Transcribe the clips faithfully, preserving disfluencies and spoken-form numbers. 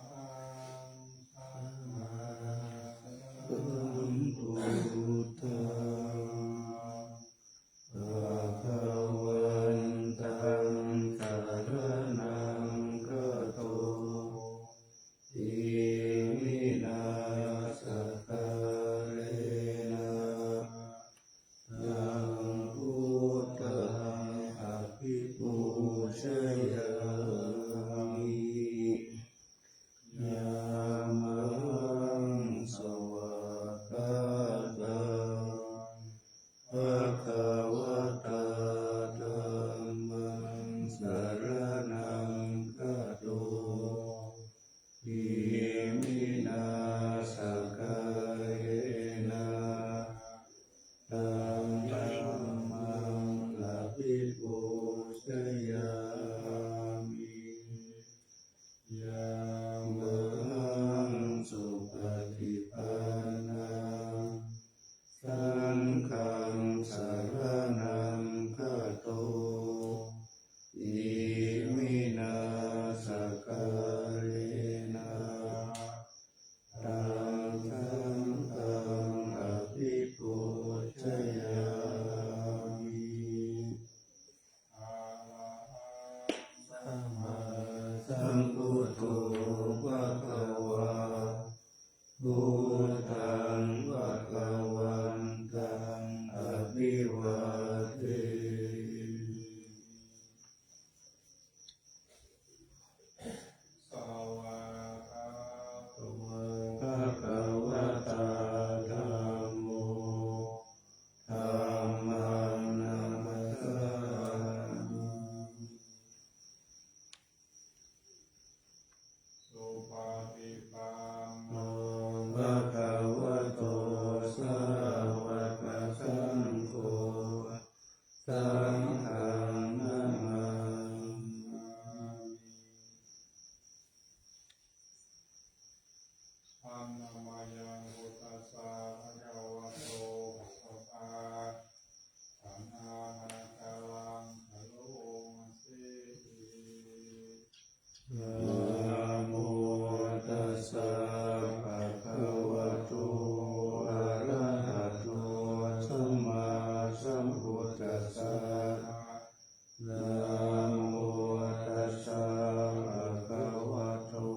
Yamahaṃ sammāsambuddhaṃ bhagavantaṃ saraṇaṃ gato. Iminā sakkārena taṃ buddhaṃ abhipūjayāmi. Yamahaṃ svākkhātaṃ bhagavatā dhammaṃ saraṇaṃ gato. Iminā sakkārena taṃ dhammaṃ abhipūjayāmi. Yamahaṃ supaṭipannaṃ saṅghaṃ saraṇaṃ gato. Iminā sakkārena taṃ saṅghaṃ abhipūjayāmi. Arahaṃ sammāsambuddho bhagavā, buddhaṃ bhagavantaṃ abhivādemi. Svākkhāto bhagavatā dhammo, dhammaṃ namassāmi. Supaṭipanno bhagavato sāvakasaṅgho, saṅghaṃ namāmi. Annamayaṃ buddhassa bhagavato bhāsatā, taṇhānāgaraṃ karoma se. Namo tassa bhagavato arahato sammāsambuddhassa. Namo tassa bhagavato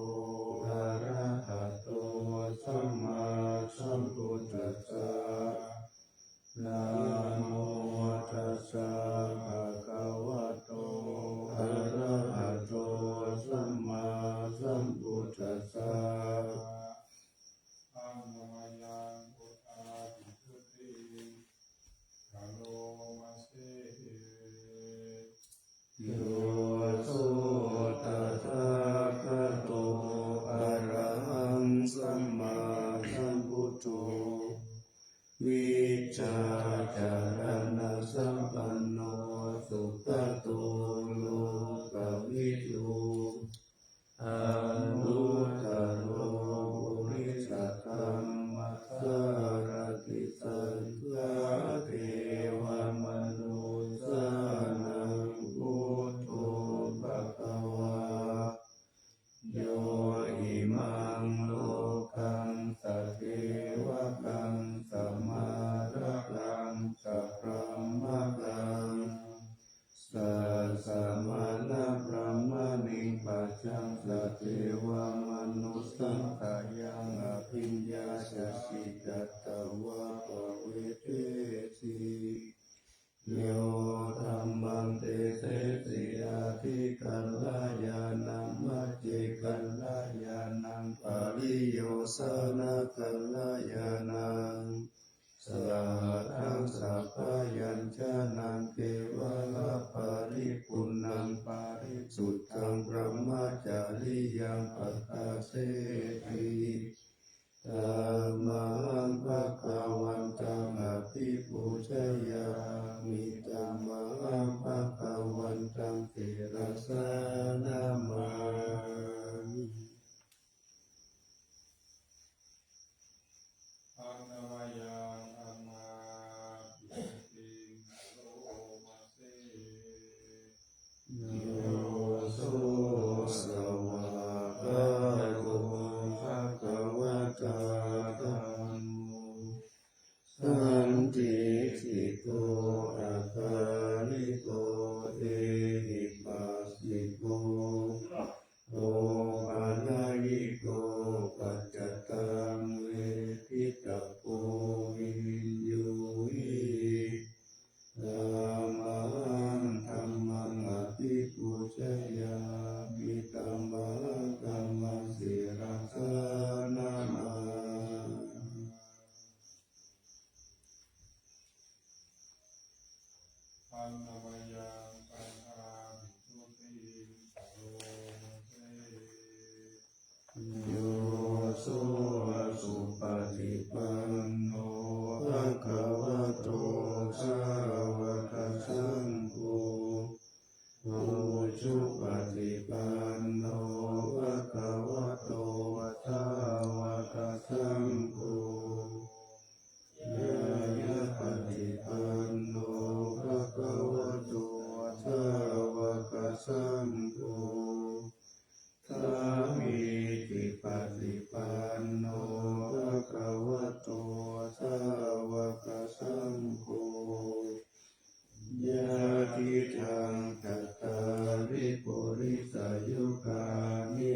arahato sammāsambuddhassa. Namo tassa bhagavato arahato sammāsambuddhassa. Annamayaṃ buddhābhistutiṃ karoma se. Yo so tathāgato arahaṃ sammāsambuddho, vijjācaraṇasampanno sugato lokavidū, anuttaro purisadammasārathi satthā devamanussānaṃ buddho bhagavā. Yo imaṃ lokaṃ sadevakaṃ samārakaṃ sabrahmakaṃ sassamaṇabrāhmaṇiṃ pajaṃ sadevamanussapāyaṃ abhiññāya icchitattva pavedesi. Yo dhammaṃ desesi aṭṭhikalyāṇaṃ majjhekalyāṇaṃ pariyosānakalyāṇaṃ sātthaṃ sabbāyañjanaṃ kevalaparipuṇṇaṃ parisuddhaṃ brahmacariyaṃ padasseti. Tamahaṃ bhagavantaṃ abhipūjayāmi. Tamahaṃ bhagavantaṃ sirasā namāmi. Annamayaṃ dhammābhistutiṃ karoma se. Yo so svā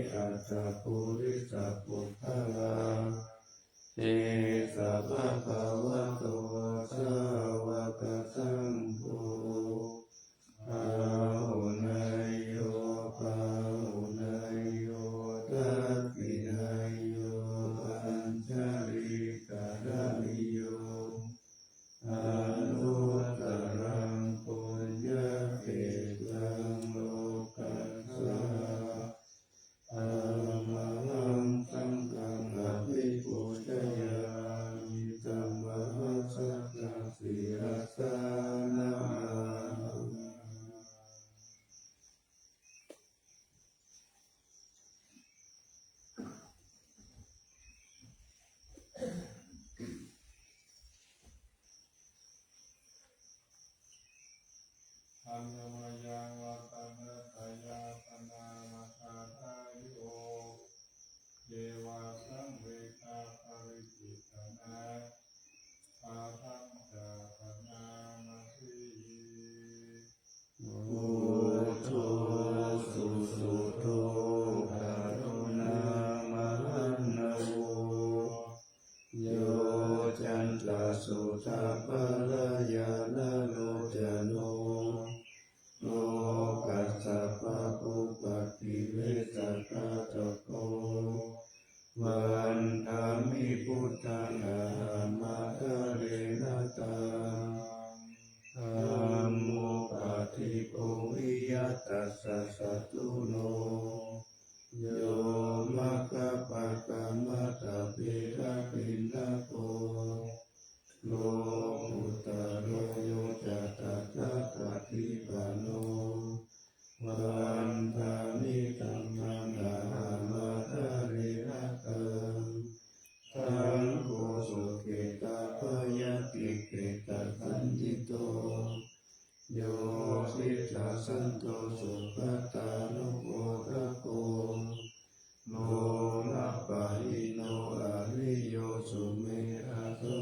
aṭṭha purisapuggalā, esa bhagavato sāvakasaṅgho, āhuneyyo pāhuneyyo dakkhiṇeyyo añjalikaraṇīyo, anuttaraṃ puññakkhettaṃ lokassā. Tammahaṃ saṅghaṃ abhipūjayāmi. Tammahaṃ saṅghaṃ sirasā namāmi. Aññamayaṃ vataṃ atthāya āyasmanā maggādhāyo, ye vā saṃvedhaparivittanā, āgaṅkhā bhaṇāma se. Buddho susuddho karuṇāmahaṇṇavo, yoccantasuddhabalayannalocano, lokassa pāpūpakilesaghātako, vandāmi buddhaṃ ahaṃ ādarena taṃ. Dhammo paṭiggaho viya tassa satthuno, yo maggappaṭamatavedhapiṇṇako, lokuttaro yo ca tathāgatapaṭipanno, vandāmi dhammaṃ ahaṃ ādarena taṃ. Saṅgho soketabayātikketasaññito, yo sikhāsanto sugatānugodako, lokapahīno ariyo sumedhaso,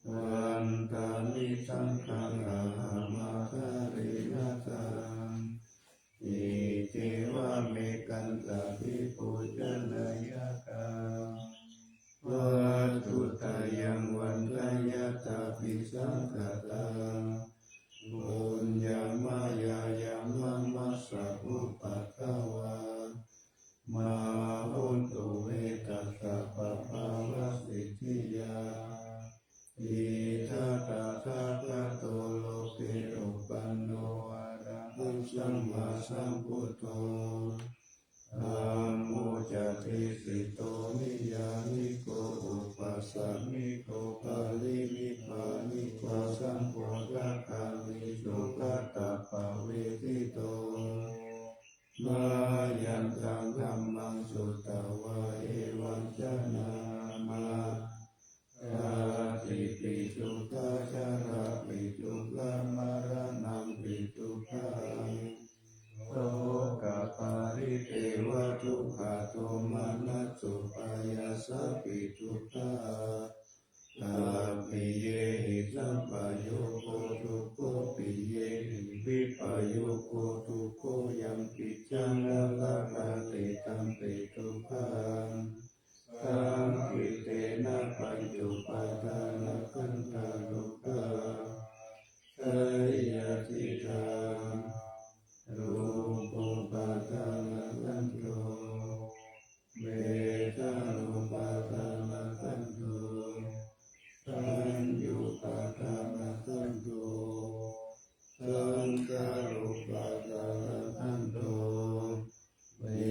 vandāmi saṅghaṃ ahaṃ ādarena taṃ. Iccevamekantabhipūjanīyaṃ vatthuttayaṃ vandeyya abhisaṅkhataṃ. Puññaṃ mayā yaṃ mamaṃ sabbupaddavā, mā hontu ve tassa pāpāvasiddhiyā. Idha tathāgato loke uppanno arahaṃ sammāsambuddho, dhammo ca desito niyyāniko upasāmiko parinibbāniko sammodakāmi sugatappavedito. Mayantaṃ dhammaṃ sutvā evaṃ janāma, jātipi dukkhā jarāpi dukkhā maraṇampi dukkhaṃ, sokaparidevadukkhadomanassupāyāsāpi dukkhā, appiyehi sampayogo dukkho, piyehi vippayogo dukkho, yampicchaṃ na labhati tampi dukkhaṃ, saṅkhittena pañcupādānakkhandhā dukkhā. Seyyathidaṃ: rūpūpādānakkhandho, vedanūpādānakkhandho, saññūpādānakkhandho, saṅkhārūpādānakkhandho, ve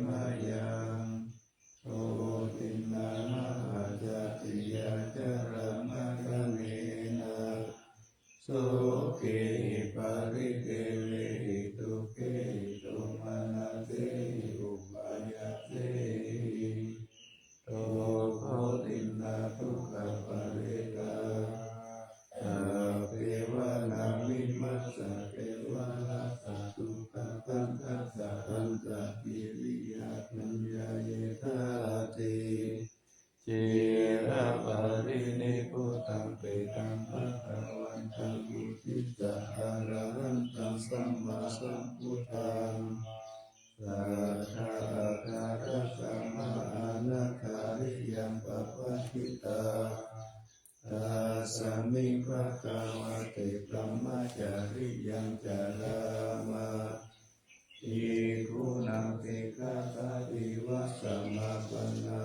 mayaṃ, koṭinnā mahāsatiyā jalamagghanena, sokehi paridevehi dukkhehi domanassehi upāyāsehi, dukkhotiṇṇā dukkhaparittā, tappeva nānvimassa kevalassa dukkhakkhandhassa antakiriyā. Bhāññā ye dāti, ciraparinibbutanti taṃ bhagavantaṃ uddissa arahantaṃ sammāsambuddhaṃ, sattā aṭṭhārasa mahānagariyaṃ pavāritaṃ, tasmiṃ bhagavati brahmacariyaṃ carāma. Bhikkhūnaṃ sikkhāpadiṃ samāpannā,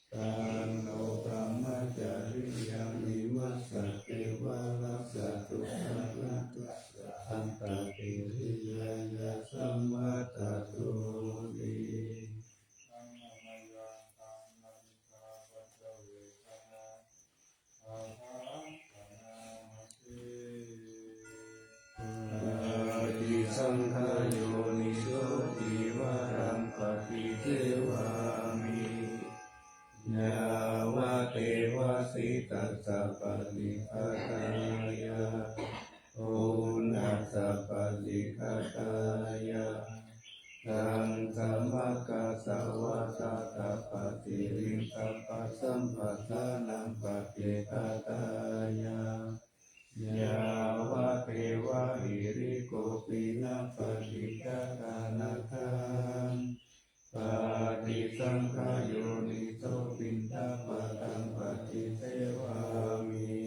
taṃ no brahmacariyaṃ vimassa kevalassa dukkhakkhandhassa antakiriyāya saṃvattatoti. Paṭisaṅkhā yoniso cīvaraṃ paṭisevāmi, yāvadeva sītassa paṭighātāya, uṇhassa paṭighātāya, daṅkamakasavātātapasiriṃ tappasambhasanaṃ paṭighātāya, yāvadeva hirikopinapaṭighātanatthaṃ. Paṭisaṅkhā yoniso piṇḍapātaṃ paṭisevāmi,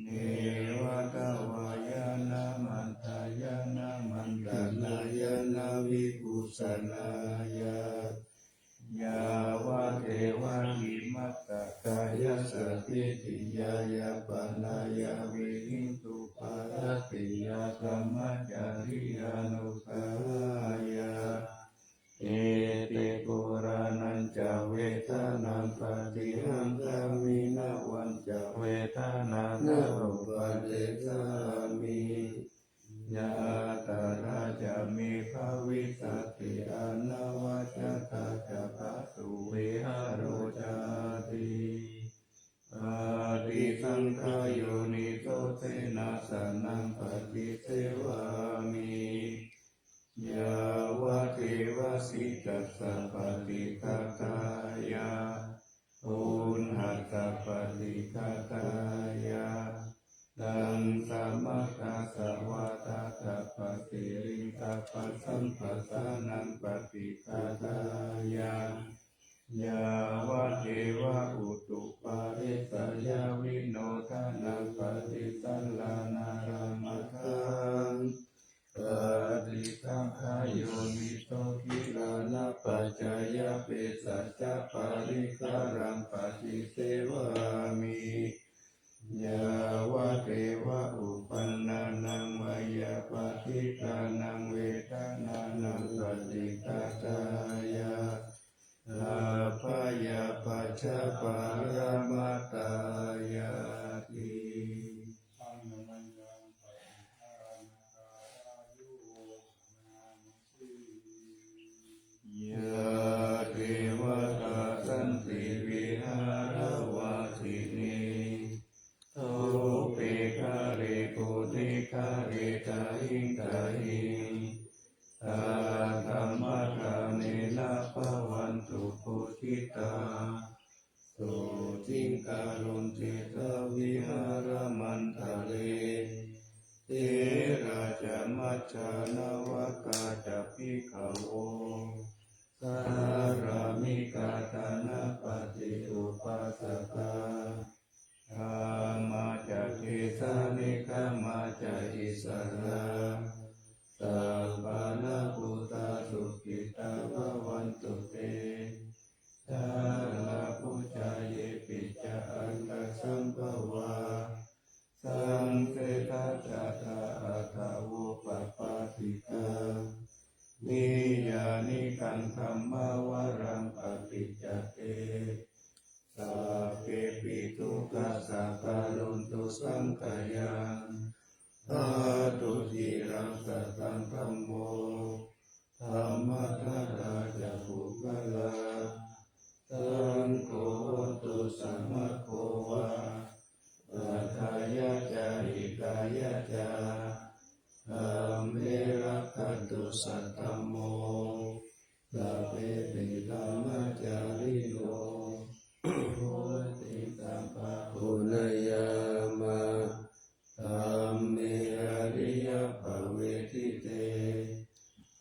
neva davāya na madāya na maṇḍanāya na vibhūsanāya, yāvadeva imassa kāyassa ṭhitiyā yāpanāya vihiṃsuparatiyā brahmacariyānuggahāya, ete purāṇañca vedanaṃ paṭihaṅkhāmi navañca vedanaṃ na uppādessāmi, yātrā ca me bhavissati anavajjatā ca phāsuvihāro cāti. Paṭisaṅkhā yoniso senāsanaṃ paṭisevāmi, yāvadeva sītassa paṭighātāya, uṇhassa paṭighātāya, daṅkamakasavātātapasiriṃ tappasambhasanaṃ paṭighātāya, yāvadeva utuparissayavinodanaṃ paṭisallānārāmatthaṃ. Paṭisaṅkhā yoniso gilānapaccayabhesajjaparikkhāraṃ paṭisevāmi, yāvadeva uppannānaṃ veyyābādhikānaṃ vedanānaṃ paṭighātāya, abyāpajjhaparamatāyāti. Yā devatā santi vihāravāsinī, thūpe ghare bodhighare tahiṃ tahiṃ, tā dhammadānena bhavantu pūjitā, sotthiṃ karontedha vihāramaṇḍale. Therā ca majjhā navakā ca bhikkhavo, sārāmikā dānapatī upāsakā, gāmā ca desā negamā ca issarā, sappāṇabhūtā sukhitā bhavantu te. Jalābujā yepi ca aṇḍasambhavā, saṃsedajātā athavopapātikā, niyyānikaṃ dhammavaraṃ paṭicca te sabbepi dukkhassa karontu saṅkhayaṃ. Ṭhātu ciraṃ sataṃ dhammo dhammaddharā ca puggalā, saṅgho hotu samaggo va atthāya ca hitāya ca. Dhamme rakkhantu saddhammo sabbepi dhammacārino vuḍḍhiṃ sampāpuṇeyyāma dhamme ariyappavedite.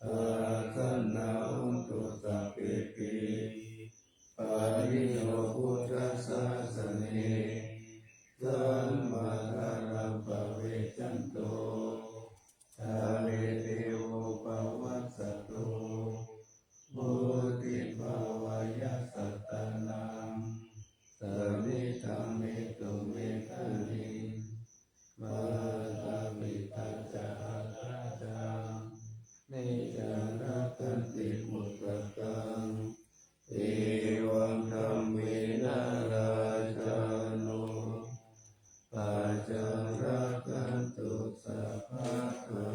Pasannā hontu sabbepi pāṇino buddhasāsane sammā dhāraṃ pavecchanto sabbe devo pavassatu. Vuḍḍhibhāvāya sattānaṃ samiddhaṃ netu medaniṃ. Mātā pitā ca atrajaṃ niccaṃ rakkhanti puttakaṃ. Evaṃ dhammena rājāno pajaṃ rakkhantu sabbadā.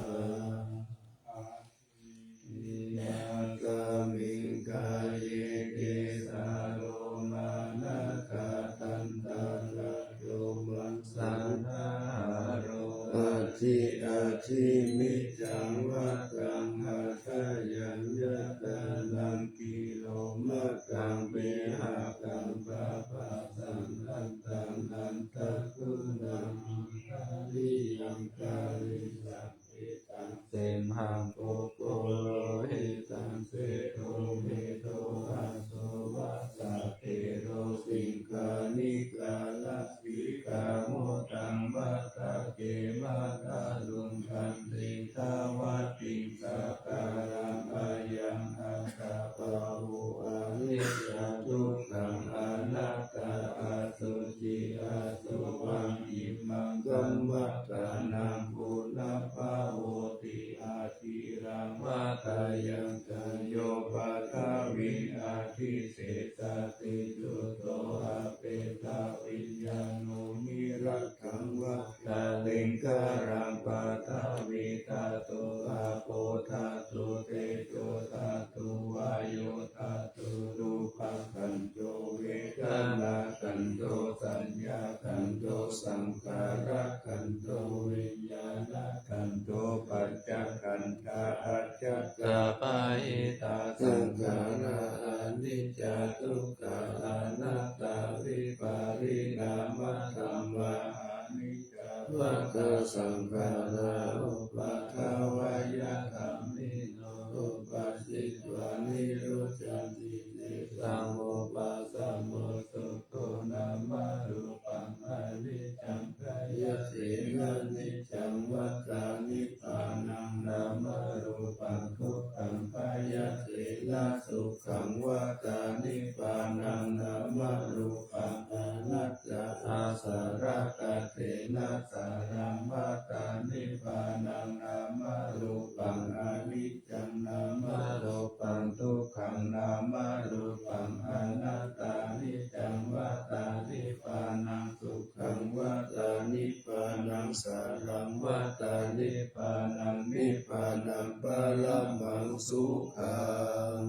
Asmiṃ kāye kesā lomā nakhā dantā rajo maṇsā nahārū aci āci miccaṃ vattaṃ hadayaṃ yakanaṃ kilomakaṃ pihakaṃ paphasaṃ dantaṃ antaguṇaṃ udariyaṃ karīsaṃ pittaṃ simhaṃ puppu lohitaṃ sedo medo aso vasā tero siṅghāṇikā lasikā mudhaṃ matthake matthāluṅganti dvātiṃ sakalaṃ. Ayaṃ attabhāvo aniccā dukkhaṃ anattā asucī asu vaṃ imaṃ kammadānaṃ punabbhavoti aciraṃ. Vatayaṃ kāyo paṭhaviṃ adhisessati chuḍḍo apetaviññāṇo niratthaṃ vata liṅgaraṃ paṭhavīdhātu āpodhātu tejodhātu vāyodhātu rūpakkhandho vedanākkhandho saññākkhandho saṅkhārakkhandho viññāṇakkhandho pañcakkhandhā ajjhattā bahiddhā saṅkhārā aniccā dukkhā anattā vipariṇāmadhammā aniccā vata saṅkhārā uppādavayadhammino uppajjitvā nirujjhanti tesaṃ vūpasamo sukho nāmarūpaṃ aniccaṃ bhayate naniccaṃ vata nibbānaṃ nāmarūpaṃ dukkhaṃ bhayate na sukhaṃ vata nibbānaṃ nāmarūpaṃ anattā asarakkhatvena saraṃ vata nibbānaṃ nāmarūpaṃ aniccaṃ nāmarūpaṃ dukkhaṃ nāmarūpaṃ anattā niccaṃ vata nibbānaṃ sukhaṃ vata nibbānaṃ saraṃ vata nibbānaṃ nibbānaṃ paramaṃ sukhaṃ.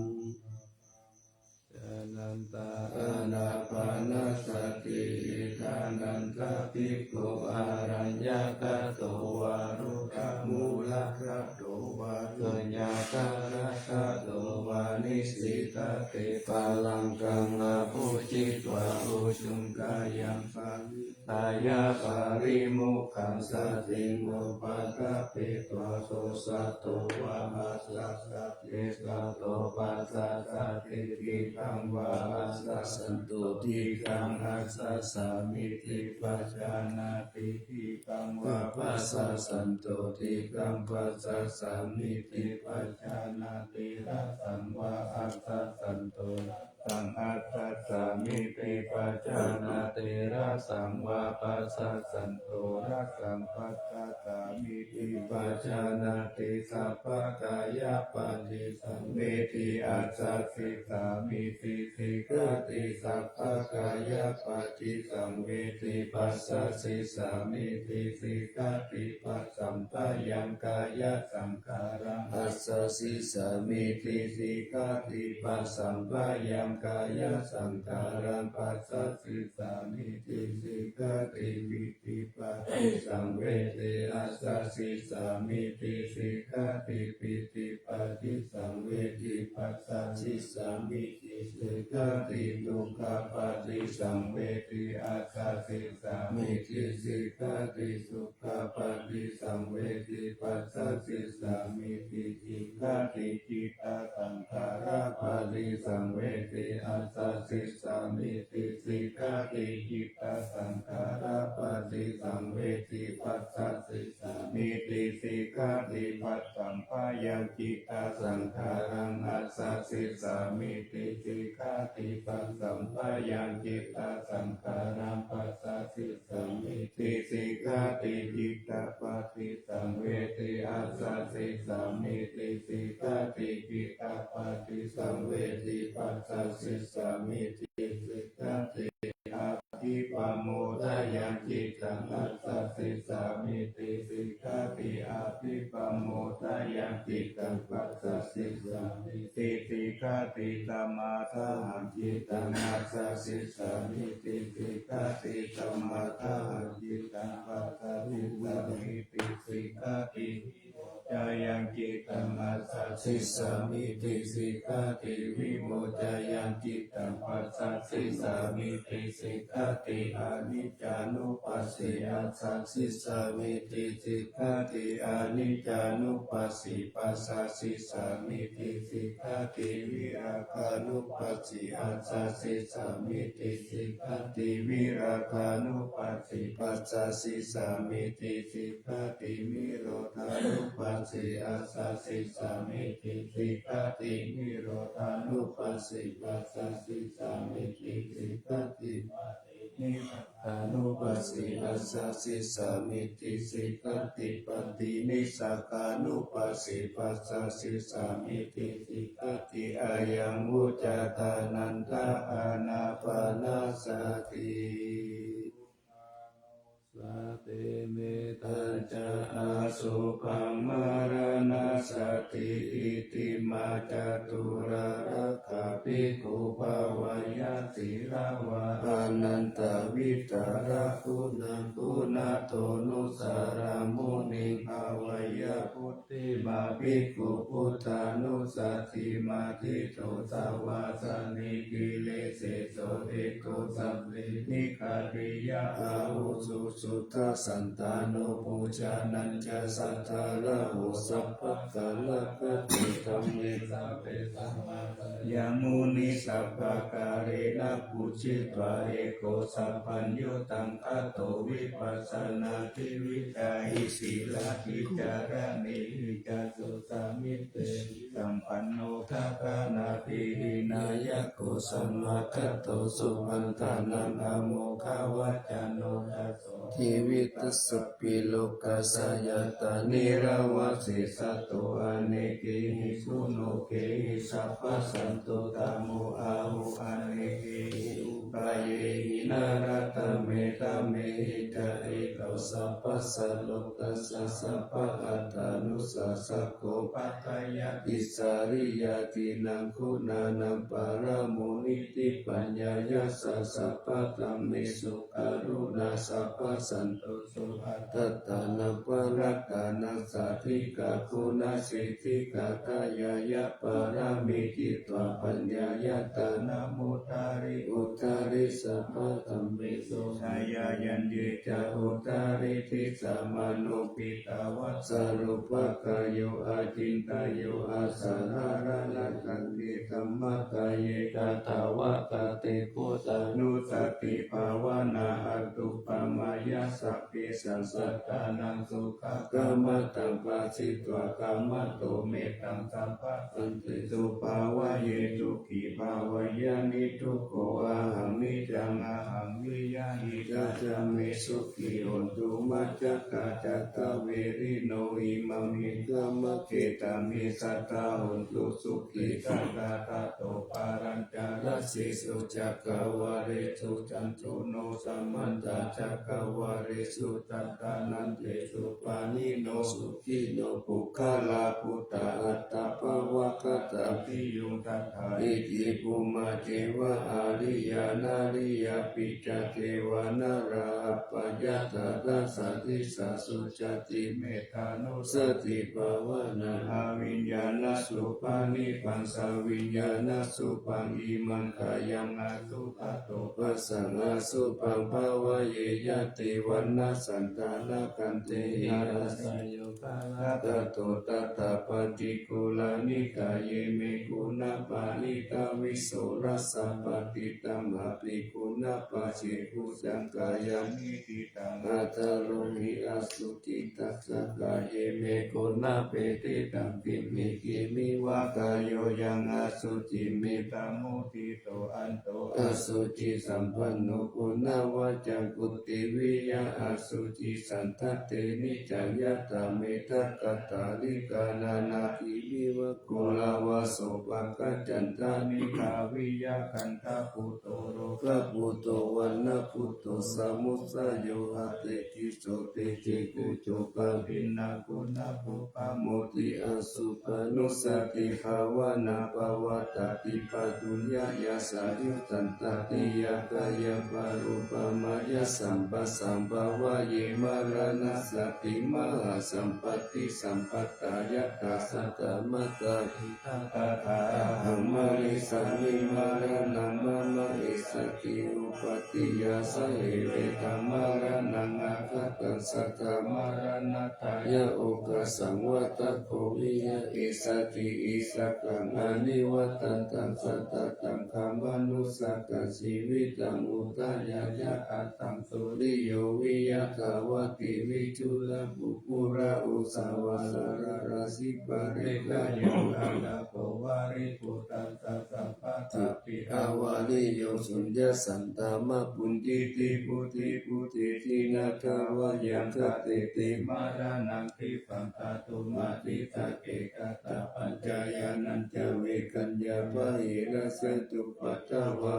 Ānantā ānāpānasati. Idha nanda bhikkhu araññagato vā rukkhamūlagato vā suññāgāragato vā nisīdati pālaṅkaṃ ābhujitvā ujū kāyaṃ paṇidhāya pālimukhaṃ satiṃ upaṭṭhapetvā so satto vā assa sat thiṃ sato passasati dīghaṃ vā assasatto dīghaṃ assasāmīti pajānāti dīghaṃ vā passasatto dīghaṃ passasāmīti pajānāti rassaṃ vā assasatto rassaṃ assasāmīti pajānāti rassaṃ vā pasassanto, rasaṃ passāmīti pajānāti, sabbakāyapaṭisaṃvedī, ajjhasissāmīti sikkhati, sabbakāyapaṭisaṃvedī, passasissāmīti sikkhati, passamphayaṃkāyasaṅkhāraṃ ajjhasissāmīti sikkhati, passamphayaṃkāyasaṅkhāraṃ passasissāmīti sikkhati, pītipaṭisaṃvedī, ajjhasissāmīti sikkhati, pītipaṭisaṃvedī, passasissāmīti sikkhati, dukkhapaṭisaṃvedī, ajjhasissāmīti sikkhati, sukkhapaṭisaṃvedī, passasissāmīti sikkhati, cittasaṅkhārapaṭisaṃvedī, ajjhasissāmīti sikkhati, cittasaṅkhārapaṭisaṃvedī, passasissāmīti sikkhati, passamphayaṃ cittasaṅkhāraṃ ajjhasissāmīti sikkhati, passamphayaṃ cittasaṅkhāraṃ passasissāmīti sikkhati, cittapaṭisaṃvedī, ajjhasissāmīti sikkhati, cittapaṭisaṃvedī, passasissāmīti sikkhati, abhipamodāya cittaṃ ajjhasissāmīti sikkhati, abhipamodāya cittaṃ passasissāmīti sikkhati, samādhāhaṃ cittaṃ ajjhasissāmīti sikkhati, samādhāhaṃ cittaṃ passasissāmīti sikkhati, vimoccāya cittaṃ ajjhasissāmīti sikkhati, vimoccāya cittaṃ passasissāmīti sikkhati, aniccānupassī ajjhasissāmīti sikkhati, aniccānupassī passasissāmīti sikkhati, virāgānupassī ajjhasissāmīti sikkhati, virāgānupassī passasissāmīti sikkhati, nirodhānupassī ajjhasissāmīti sikkhati, nirodhānupassī passasissāmīti sikkhati, nissaggānupassī ajjhasissāmīti sikkhati, paṭinissagānupassī passasissāmīti sikkhati, ayaṃ vuccatā nanda ānāpānasati. Sati mettañca asubhaṃ maraṇasati, itimā catulālā kā bhikkhū bhāweyya sīlavā, anantavītarāhulā guṇato nusaraṃ muniṃ bhāweyya, vuḍḍhimā bhikkhū buddhānussatī matthito savāsaṇī, giriseso eko sabbehī gāriyā āvuso suddhasandāno, bojjhaneñca saddāraho sabbakārakatī, dhammehi sabbe sammā yaṃ muni sabbakālena pūjitva, eko sabbaññutaṃ kāto vipassanaṃ dividāhi, sīlavicāraṇehi ca susamitehi sampanno, gaganābhidhānaṃ yako samāgato, supaṇṇānaṃ āmokavacano, daso tividhasapi lokassa ñātā, nirvāsesāto anekehi guṇokehi, sabbasantudāmo āhu anekehi upāyehi, nalāṭa mettambusekaṃ, eko sabbasā lokassa sabbaattānussāsako, paṭṭhāya issarīyadīnaṃ guṇānaṃ pāramoṇīti paññāya, sabba dhammesu karuṇā sabbasanto, suhattattānaṃ parittaṃ sādhikā, guṇasiddhi gāthāya yā pāramī citvā, paññāya tāna mudhārī udhārī, sabbadhammesu dāyāyante ca udhārī, disaṃ mano pitvā sarūpakāyo acintayuṃ, āsaraṃ araṃ atiṭṭhati, Dhammakāye tathāgatā te buddhānussatibhāvanā anuppamāya sabbesaṃ sattānaṃ sukhakammataṃ phāsitva khamatu mettaṃ sabbasantesu bhāvaye sukhī bhāvaye niddukkho ahaṃ niccaṃ ahaṃ viya hitatā ca me sukhī hontu majjhakā ca saverino imaṃ me dhammakkhettaṃ me sadā hontu sukhī sadā. Tato palañca dasesu cakkavāḷesu cando no samantā cakkavāḷesu daddallantesu pāṇino sukhino puggalā buddhā aṭṭhāgāthā bhiyuṃ tathā iti bhummā devā ariyā nariyāpi ca devā nalā apayatthatā sadisā sucati mettā nussatibhāvanā aviññāṇasubhānibhaṃ saviññāṇasubhaṃ imaṃ kāyaṃ asubhato bhassaṃ asubhaṃ bhāvaye yadi vaṇṇasaṃ taṇhakantehi asayukaṃ tato tathā paṭighūḷa nikāye me guṇapālita visuddhassa paṭiṭṭhamāpi guṇapāsebhujaṃ kāyaṃ iti taṃ atha rohi asucitassa kāye me guṇapetiṭṭhaṃ kimmhi kimmiva kāyo yaṃ asuciṃ mettā mudito anto asucisampanno guṇavaccaṃ kuṭṭi viya asuciṃ santaṭṭhe niccaṃ yattha mettakaṭṭhālikā nānābhimiva ghoravā sopāga candanikkā viya gandhabbuto rogabbuto vaṇṇabbhuto samudayo atejjiso tejegujo pavīṇaguṇapuppamo ti asubhanussatibhāvanā pavattati pātuyya yassa yuttantatiyā kāyaparuppamāya sampassaṃ bhāvaye maraṇassati mahāsampatti sampattā yattha saddamattā tathā ahaṃ marissāmi maraṇaṃ mama essati uppādiya sahe vedaṃ maraṇaṃ aggaṭaṃ saddamaṃ maraṇatthāya okāsaṃ vata kho viya essati issakaṃ anivattantaṃ sattataṃ khamānussakaṃ jīvitaṃ udayāya aṭṭhaṃsu riyo viya dhavati viduḷha puggalā uṭṭhavā saḷarā sipparekhayo athapavārivuttasabbatāpi avariyo suññā santamabhuñjīti buddhibhūteti na tha vayaṃ ṭhatetti maraṇaṃ khippaṃ kātumatthi sakke kattapañca ñāṇañca vekaññā pahīnā jātu paddavā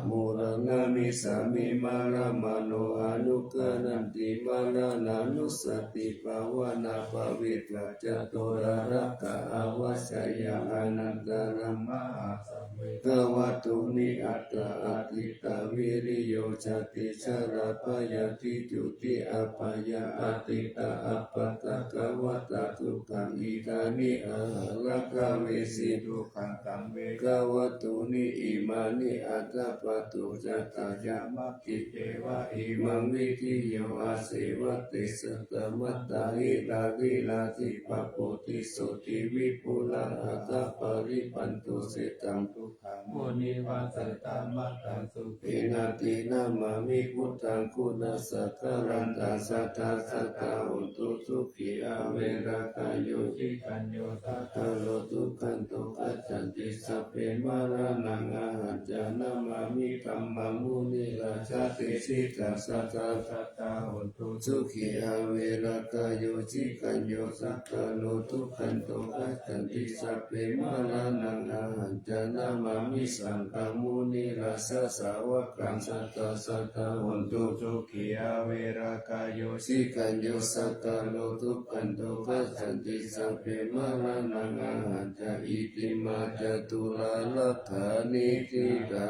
maraṇaṃ namissāmi maraṇamāno anugggaṇhanti maraṇānussatibhāvanā bhāvitā ca torārakkha avajjeyya anantaramahāsaṃ vegavatthuni aṭṭha atītā viriyo jāti jarā byādhi juti apāyā atītā appaṭikavatā dukkhā idāni ahaṃ rakkhaveshi dukkhaṃ taṃ vegavatthuni imāni aṭṭha pāturattiyā maggi ceva imaṃ vidhiyā aseva te satta mattā hiragirāhi pāpū ti sotthi vipulā aṭṭha parivaṇṇo seṭṭhaṃ dukkhaṃ munivasaṃ tamatthaṃ sukhena te namāmi buddhaṃ guṇasāgaraṃ taṃ sadā sadā hontu sukhī averā kāyo cikañño sadā lotu gaṇḍo gacchanti sabbe maraṇaṃ ahañca namāmi dhammaṃ munirājadesitaṃ sadā sadā hontu sukhī averā kāyo cikañño sadā lotu gaṇḍo gacchanti sabbe maraṇaṃ ahañca namāmi saṅghaṃ munirājasāvakaṃ sadā sadā hontu sukhī averā kāyo cikañño sadā lotu gaṇḍo gacchanti sabbe maraṇaṃ ahañca itimā caturārakkhanītitā.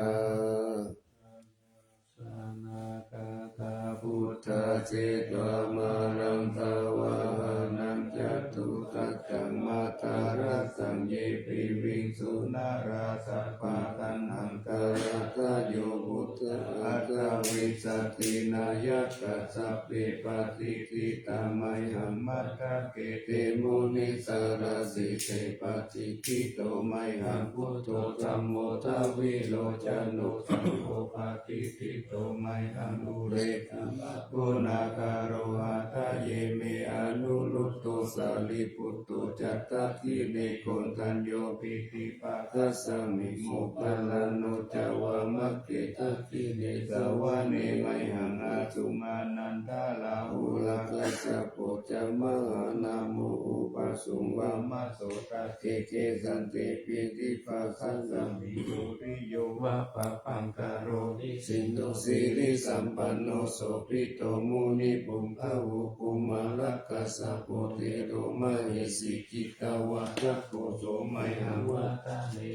Sanāgatā buddhā jetvā māraṃ savāhanaṃ catusaccāmathārasaṃ ye piviṃsu narāsabhā. Taṇhaṅkarādayo buddhā aṭṭhavīsa Sāti nāyakā sabbe patiṭṭhitā mayhaṃ matthake te munissarā. Sīse patiṭṭhito mayhaṃ buddho dhammo dvilocano saṅgho patiṭṭhito mayhaṃ ure sabbaguṇākaro. Hadaye me anuruddho sārīputto ca dakkhiṇe koṇḍañño piṭṭhi bhāgasmiṃ moggallāno ca vāmake. Dakkhiṇe savane mayhaṃ āsuṃ ānandarāhulā kassapo ca mahānāmo ubhāsuṃ vāmasotake. Kesante piṭṭhibhāgasmiṃ suriyo va pabhaṅkaro nisinno sirisampanno sobhito munipuṅgavo. Kumārakassapo thero mahesī cittavādako so mayhaṃ vadane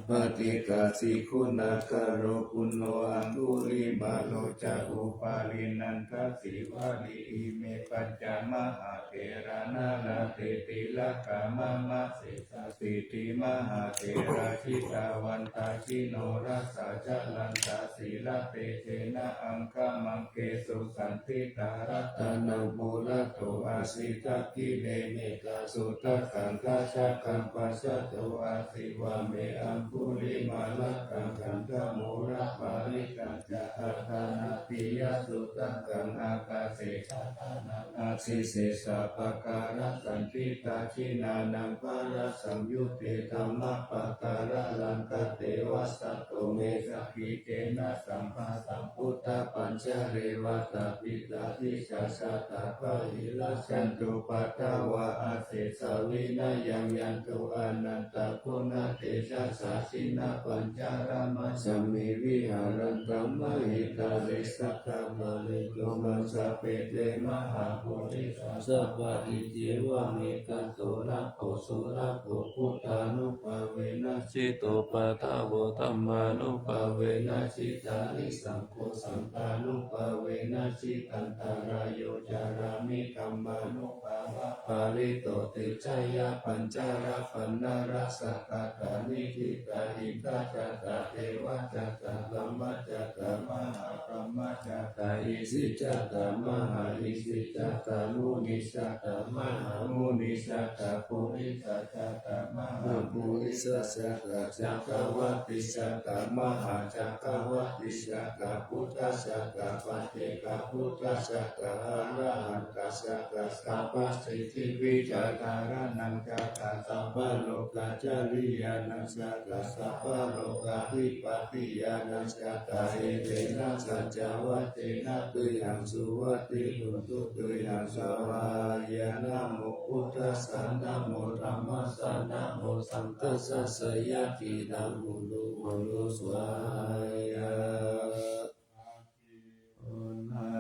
paṭikattiguṇākaro. Puṇṇo aṅgulimālo ca upālī nandasīvalī ime pañca mahātherā nalāṭe tilakā mama. Sesāsīti mahātherā jitavantā jinorasā jalantā sīlatejena aṅgamaṅgesu saṇṭhitā. Ratanaṃ purato āsi dakkhiṇe me sudakkaṃ dhajaggaṃ pacchato āsi vāme aṅgulimālakaṃ. Khandhamoraparittañca āṭānāṭiyasuttakaṃ ākāse chadanaṃ āsi sesā pākārasaṇṭhitā. Jinānaṃ varasaṃyutte dhammapākāralaṅkate vasato me sakiccena saṅghasam buddhapañjare. Vātapittādisañjātā bāhirajjhattupaddavā asesā vinayaṃ yantu anantaguṇatejasā. Jinapañjaramajjhamhi viharantaṃ mahītale sabbapāṇino majjhape te mahāpurisāsabhā. Iccevamekato nāgo surakkho buddhānubhāvena jitopaddavo dhammānubhāvena jitārisaṅ gho saṅghānubhāvena jitantarāyo carāmi dhammānubhāvapālito. Tejayā pañcavāṇaraṃsakāthā niṭṭhitā indajātā devajātā brahmajātā mahābrahmajātā isijātā mahāisijātā munijātā mahāmunijātā purisajātā mahāpurisajātā cakkavattijātā mahācakkavattijātā buddhajātā paccekabuddhajātā arahantajātā sabbasiddhivijjādharaṇañjātā sabbalokācariyānañjātā sabbalokādhipatiyānañjātā etena saccavajjena tuyhaṃ suvatthi hotu tuyhaṃ svāhāya. Namo buddhassa, namo dhammassa, namo saṅghassa, jayasiddhi hotu hotu svāhāya.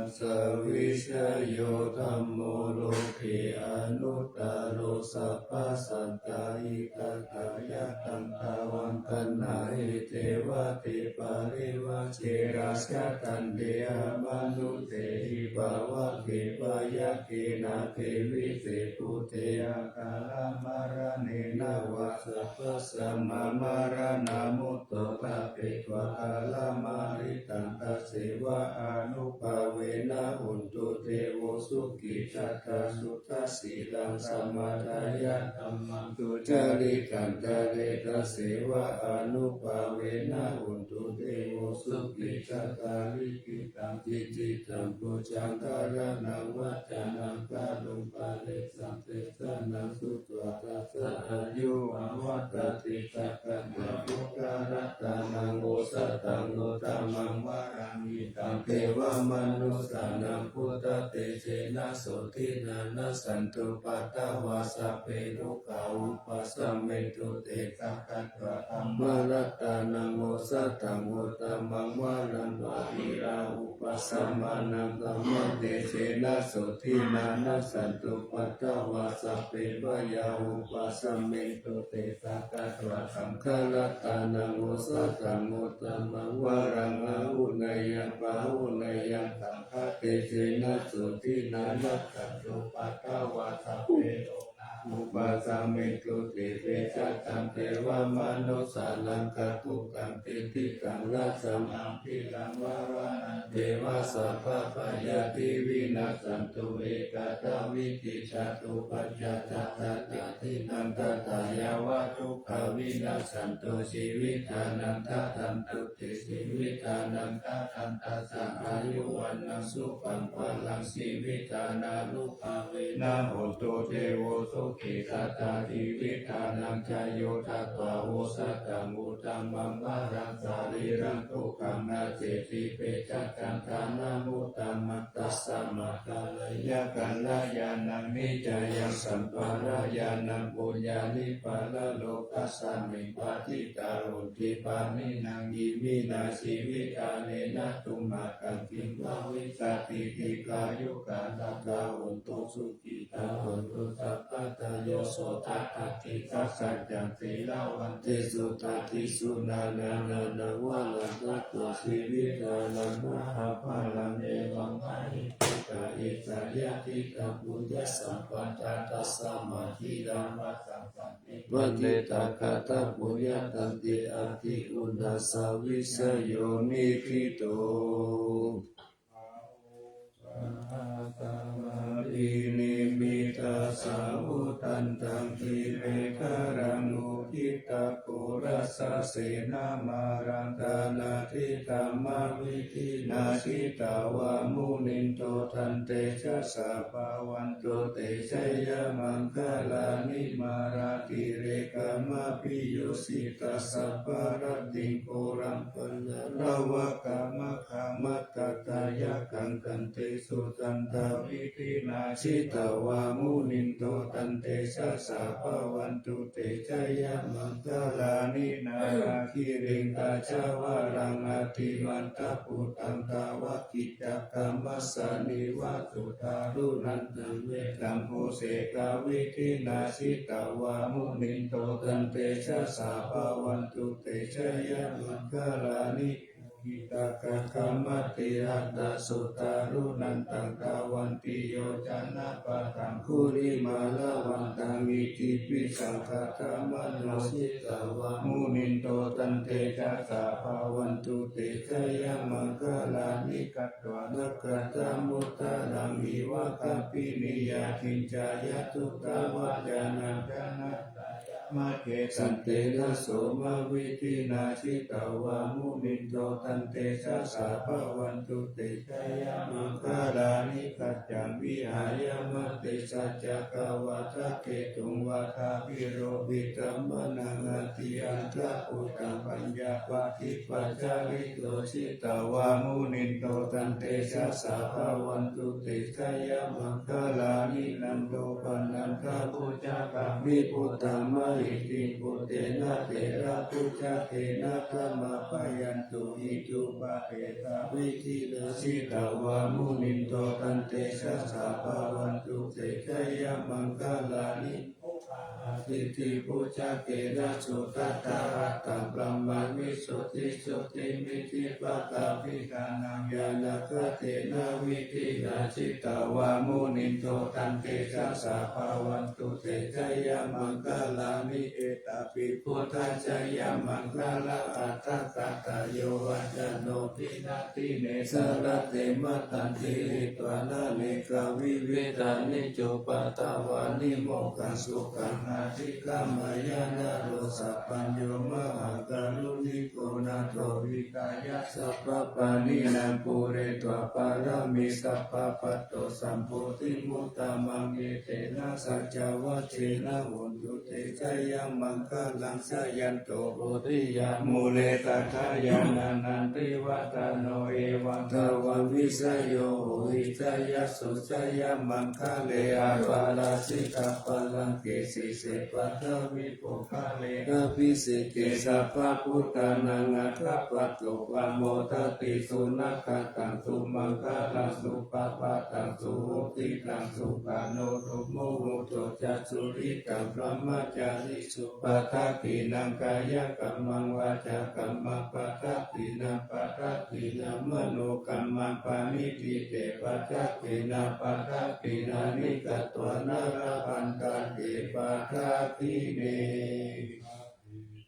Assa vijayo dhammo loke anuttaro sabbasattahitatthāya. Taṃ tvaṃ gaṇhāhi devate parivajjena saddhaṃ devamanussānaṃ pāvake bhavake nāge vise bhūte akālamaraṇena vā sabbasmā maraṇā mutto ṭhapetvā kālamāritaṃ. Tasseva ānubhāvena hotu devo sukhī sadā suddhasīlaṃ samādāya dhammaṃ sucaritaṃ care. Tasseva ānubhāvena hotu devo sukhī sadā likkhitaṃ cīditaṃ pūjaṃ dhāraṇaṃ vācanaṃ garuṃ paresaṃ desanaṃ sutvā tassa āyuṃ pavaḍḍhatīti. Sakkatvā buddharatanaṃ osathaṃ uttamaṃ varaṃ hitaṃ devamanussānaṃ buddhatejena sotthinā nassantupaddavā sabbe dukkhā vūpasamentu te. Sakkatvā dhammaratanaṃ osathaṃ uttamaṃ varaṃ pariḷāhūpasamanaṃ dhammatejena sotthinā nassantupaddavā sabbe bhayā vūpasamentu te. Sakkatvā saṅgharatanaṃ osathaṃ uttamaṃ varaṃ āhuneyyaṃ pāhuneyyaṃ saṅghatejena sotthinā nassantupaddavā sabbe rogā upasamintu te. Vegacchaṃ devamanussānaṃ kakutthaṃ tividhaṃ rājaggahaṃ, giriṃ varaṃ devasāvakāya, vivinassantu etadavīti. Catuppaññātā sataṭṭhānaṃ, tathāyeva dukkhavināsāya, jīvitānaṃ dadantu te. Jīvitānaṃ dadantassa āyu vaṇṇaṃ sukhaṃ balaṃ, jīvitadāyānubhāvena hotu devo sukhī sadā. Jīvitadañāyo datvā osathaṃ uttamaṃ varaṃ, sarīraṃ sukhaṃ ajjesi, vegacchaṃ dhanamuttamaṃ. Tasmā kālena kalyāṇaṃ niccāya sampādanaṃ, puññāni paralokasmiṃ patiṭṭhā honti pāṇinā. Iminā jīvitadāyānubhāvena, tumhākaṃ kiṃ bhavissati dīghāyukā sadā. Hontu sukhitā hontu sabbadā, yo sottha atthi saccajja sīlavantesu, tatthi uṇṇānānaṃ varaṃ datvā, jīvitadañāya mahapphalaṃ. Evaṃ mahesā esa yadidaṃ puññasampadaṃ, tasmā dīvānaṃ rājānaṃ patiṭṭhitā katapuññatā, te adhi uṇṇassa vijayo nikkhiṭṭho. Sahassamabhinimmitasāvudhantaṃ, grīmekhalaṃ uditaghorasasenamāraṃ, dānādidhammavidhinā jitavā munindo, taṃ tejasā bhavatu te jayamaṅgalāni. Mārātirekamabhiyujjhitasabbarattiṃ, ghorampanāḷavakamakkhamathaddhayakkhaṃ, khantīsudantavidhinā jitavā munindo, taṃ tejasā bhavatu te jayamaṅgalāni. Nāḷāgiriṃ gajavaraṃ atimattabhūtaṃ, dāvaggicakkamasanīva sudāruṇantaṃ, mettambusekavidhinā jitavā munindo, taṃ tejasā bhavatu te jayamaṅgalāni. Ukkhittakhaggamatihatthasudāruṇantaṃ, dhāvantiyojanapathaṅgulimālavantaṃ, iddhībhisaṅkhatamano jitavā munindo, taṃ tejasā bhavatu te jayamaṅgalāni. Katvāna kaṭṭhamudaraṃ iva gabbhinīyā, ciñcāya duṭṭhavacanaṃ janakāyamajjhe, santena somavidhinā jitavā munindo, taṃ tejasā bhavatu te jayamaṅgalāni. Saccaṃ vihāya matisaccakavādaketuṃ, vādābhiropitamanaṃ atiandhabhūtaṃ, paññāpadīpajalito jitavā munindo, taṃ tejasā bhavatu te jayamaṅgalāni. Nandopanandabhujagaṃ vibudhaṃ mahiddhiṃ, puttena therabhujagena damāpayanto, iddhūpadesavidhinā jitavā munindo, taṃ tejasā bhavatu te jayamaṅgalāni. Duggāhadiṭṭhibhujagena sudaṭṭhahatthaṃ, brahmaṃ visuddhijutimiddhibakābhidhānaṃ, ñāṇāgadena vidhinā jitavā munindo, taṃ tejasā bhavatu te jayamaṅgalāni. Etāpi buddhajayamaṅgalaaṭṭhagāthā, yo vācano dinadine sarate matandī, hitvānanekavividhāni cupaddavāni, mokkhaṃ sukhaṃ adhigameyya naro sapañño. Mahākāruṇiko nātho hitāya sabbapāṇinaṃ, pūretvā pāramī sabbā patto sambodhimuttamaṃ, etena saccavajjena hotu te jayamaṅgalaṃ. Jayanto bodhiyā mūle sakyānaṃ nandivaḍḍhano, evaṃ tvaṃ vijayo hohi jayassu jayamaṅgale, aparājitapallaṅke sīse paṭhavipokkhare, abhiseke sabbabuddhānaṃ aggappatto pamodati. Sunakkhattaṃ sumaṅgalaṃ supabhātaṃ suhuṭṭhitaṃ, sukhaṇo sumuhutto ca suyiṭṭhaṃ brahmacārisu, padakkhiṇaṃ kāyakammaṃ vācākammaṃ padakkhiṇaṃ, padakkhiṇaṃ manokammaṃ paṇidhī te padakkhiṇā, padakkhiṇāni katvāna labhantatthe padāgine.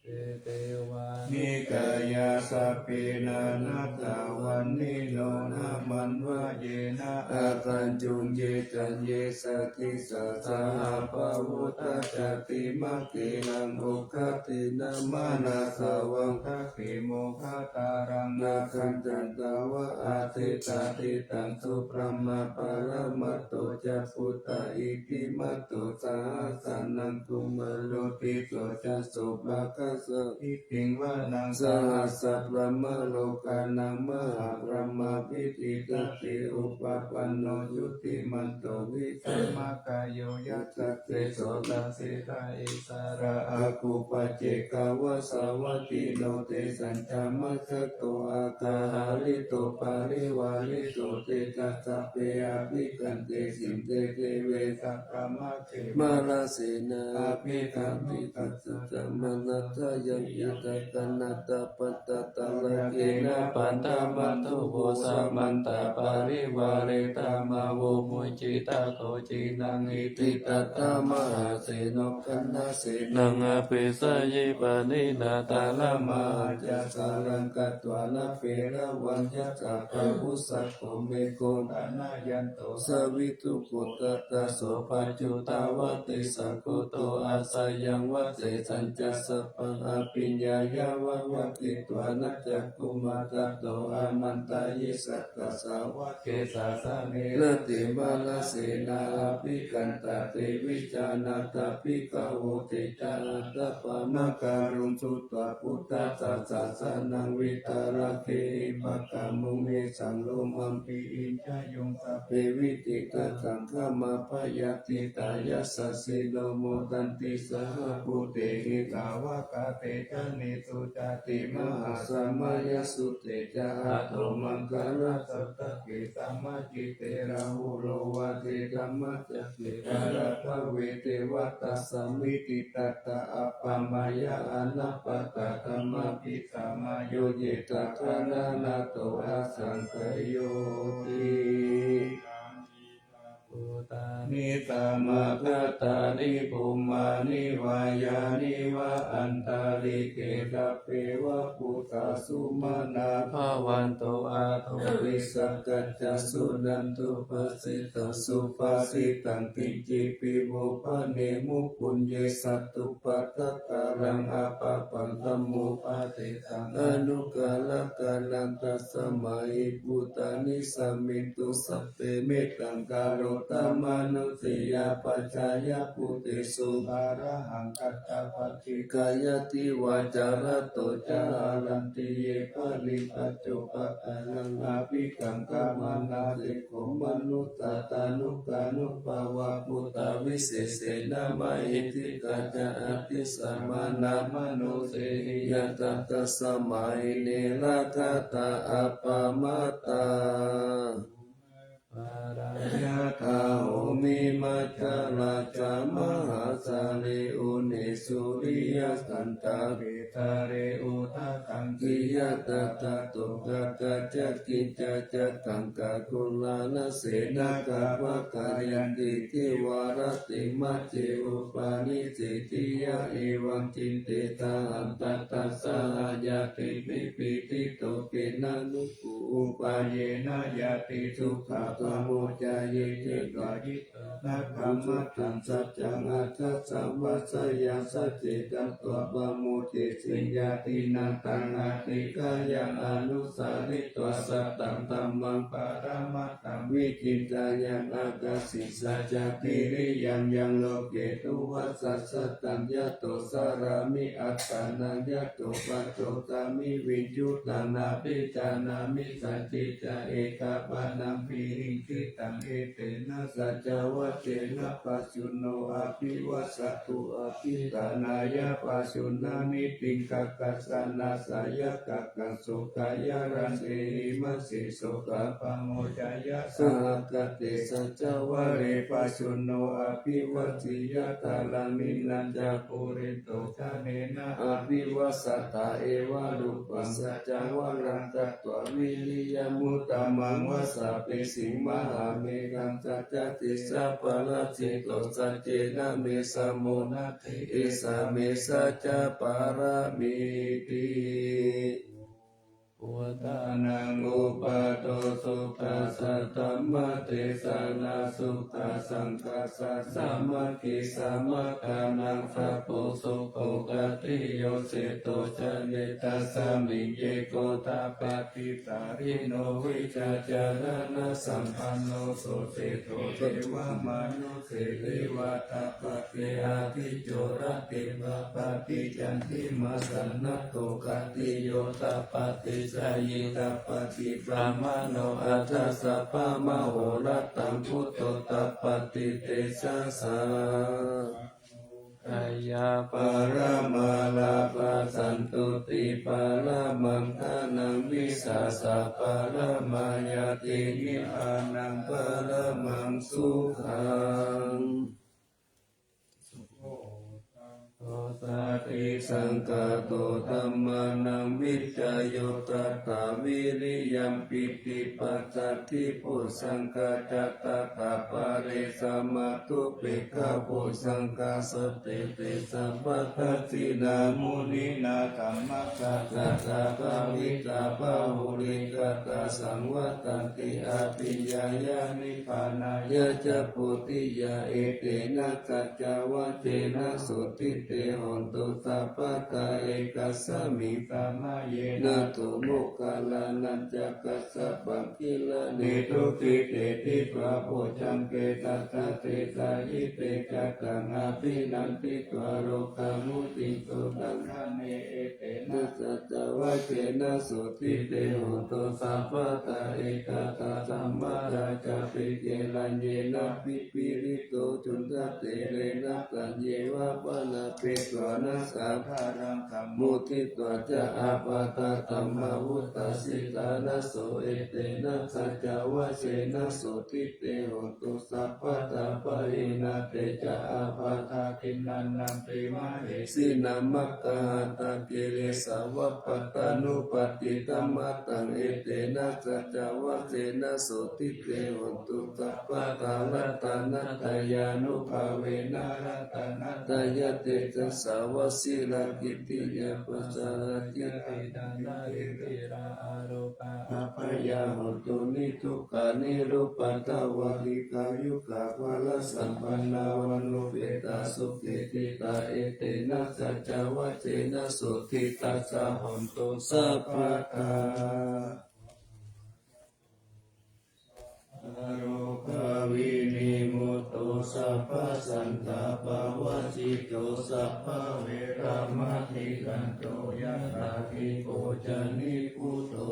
Te devā nikāyā sabbe nānattavaṇṇino, nāmanvayena āgañchuṃ ye caññe sadisā saha. Pavutthajātimakkhīlaṃ oghatiṇṇamanāsavaṃ, dakkhemoghataraṃ nāgaṃ candaṃva asitātitaṃ. Subrahmā paramatto ca puttā iddhimato saha, sanaṅkumāro tisso ca sopāga sariṃsanaṃ. Sahassabrahmalokānaṃ mahābrahmābhitiṭṭhati, upapanno jutimanto vikrāmakāyo yasassi so. Dasettha issarā āgū paccekavasavattino, tesañca majjhato āga hārito parivārito. Te ca sabbe abhikkante sinde deve sabrahmake mārasenā abhikkāmi. Tañca āmantayaṃ iddhiṃ gaṇhatha bandhatha, rāgena bandhamatthu vo samantā parivāretā. Mā vo muñcittha koci naṃ iddhitātā mahāseno, kaṇhasenaṃ apesayi pāṇinā talamāhacca. Saraṃ katvāna bheravaṃ yathā pāvussako megho, thanayanto savijjuko tadā so paccudāvatti saṅkuddho asayaṃvase. Tañca sabbaṃ abhiññāya vavakkhitvāna cakkhumā, tato āmantayi satthasāvake sāsane rate. Mārasenā abhikkantā te vijānātha bhikkhavo. Te ca ātappamakaruṃ sutvā buddhassa sāsanaṃ, vītarāgehi pakkāmuṃ nesaṃ lomampi iñjayuṃ. Sabbe vijitasaṅgāmā bhayātītā yasassino, modanti saha bhūtehi sāvakā te janesutāti. Mahāsamayasutte ca ātomaṅgalasatta ke, samāhitvā rāhulā vācedhammacakke, kālantare devatā sammitiṃ tattha āpamāya anapphattā. Tamhāpi samā yo cittakritamanaso asaṅkhayoti. Bhūtāni samāgatāni bhummāni vā yāni va antalikkhe, sabbe va bhūtā sumanā bhavantu athopi sakkacca suṇantu bhāsitaṃ. Subhāsitaṃ kiñcipi vo bhaṇemu puññe, satthūpakaṃ apapaṃ dhammupadesaṃ anukaramānaṃ, tasmā hi bhūtā nisāmethu sabbe. Mettaṃ karotha mānusiyā pajāya bhūtesu, arahaṃ katvāna paṭiggaṇhati vācārato ca. Haranti ye baliṃ paccupakaraṃ abhikkantamaṇā, te kho manussā tanūkarūpā va bhūtā, visesena mahiddhikā ca atthi samānā manussāhi. Yātrā tasmā hi ne rakkhatha appamattā. Yathā bhummimajjharā ca mahāsāgare, uṇhisūriyasaṅghe thaṅgī yathā, tathā tuṅgā ca kiñcā ca taṅkā kulānasenaṃ, gābhā gayhanti cīvaratthe majjhe upanissitiyā. Evaṃ diṭṭhe saha tattha sahañātibhi, pīḷito khenamupaye na yati dukkha pamuccayati. Nakkhamathaṃ saccaṃ aṭṭhassa vāsayā, sacce tatvā pamodesi ñātīnaṃ. Taṃ adhikkāya anusaritvā, sataṃ dhammaṃ paramatthaṃ, vicintayāma ākāsi saccavīriyaṃ. Yaṃ loke duvassasataṃ, yato carāmi attānaṃ, yato paccokhāmi viññūhitaṃ, nābhijānāmi sañcicca ekapāṇaṃ pīḷī citaṃ. Etena saccavajjena pajjunno abhivajjatu. Abhiṭhānāya pajjuṇhāni tiṇṇakkhattaṃ, nāsāya kaṭṭhaṃ so kāyarañjī. Imāsi sokappamoccāya sahagatā saccavajjena, pajjunno abhivajjeyya. Kālāni ca purimaṇḍu jane abhivajjatā, evarūpaṃ saccavajjena katvā vīriyamuttamaṃ. Vāsāpesi mahāmegham satta sesā parajito saccena me samo natthi esa me saccaparāmiti. Buddhānaṃ uppādo sukhā saddhammadesanā sukhā saṅghassa sāmaggī samaggānaṃ sampho sukho khatti yo seṭṭho jāne tasmiṃ ye gotta paṭisallino vijjācaraṇasampanno so seṭṭho devamanu se evā tapati atthi corati pāpaggi candimā sannaddho khatti yo tapati jhāyī tapati brāhmaṇo atha sabbamahorattaṃ buddho tapati tejasā. Kaya paramā lābhā santuṭṭhi paramaṃ dhanaṃ vissāsa paramā ñāti nibbānaṃ paramaṃ sukhaṃ. Sati saṅkhāto dhammānaṃ vicayo tathā viriyampīti passaddhi bojjhaṅgā ca tathāpare samathupekkhapojjhaṅgā sattete sabbadassinā muninā dhammassākacchā bhāvitā bahulīkatā saṃvattanti abhiññāya nibbānāya ca bodhiyā etena saccavajjena sotthi te hotu sabbadā. Ekasmiṃ samaye nātho moggallānañca kassapaṃ gilāne dukkhite disvā bojjhaṅge satta desayi te kataṃ abhinanditvā rogā mucciṃsu taṅkhaṇe etena saccavajjena sotthi te hotu sabbadā. Ekadā dhammadā ca picce raññena nippīlito cundattherena taññeva bhaṇāpetvāna sādaraṃ sammoditvā ca ābādhā tamhā vuṭṭhāsi ṭhānaso etena saccavajjena sotthi te hotu sabbadā. Pahīnā te ca ābādhā tiṇṇannampi mahesinaṃ maggāhatakilesāva pattānuppattidhammataṃ etena saccavajjena sotthi te hotu sabbadā. Ratanattayānubhāvena ratanattayatejasā vajirakkhittiyā pasāragirisikharā abyāpajjhā hontu niddukkhā nirupaddavā dīghāyukā balasampannā vaṇṇaṃ upavhayantā sukhī ṭhitā etena saccavajjena sotthi tassa hotu sabbadā. Rogā vinimutto sabbasantāpavajjito sabbaveramatikkanto yathādhi bojjhaṅgī buddho.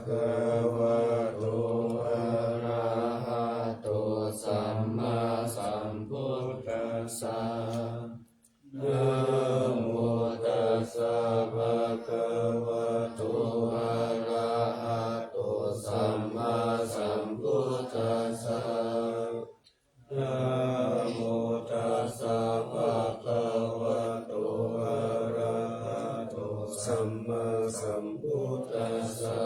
Bhagavato arahato sammāsambuddhassa. Namo tassa bhagavato arahato sammāsambuddhassa. Namo tassa bhagavato arahato sammāsambuddhassa.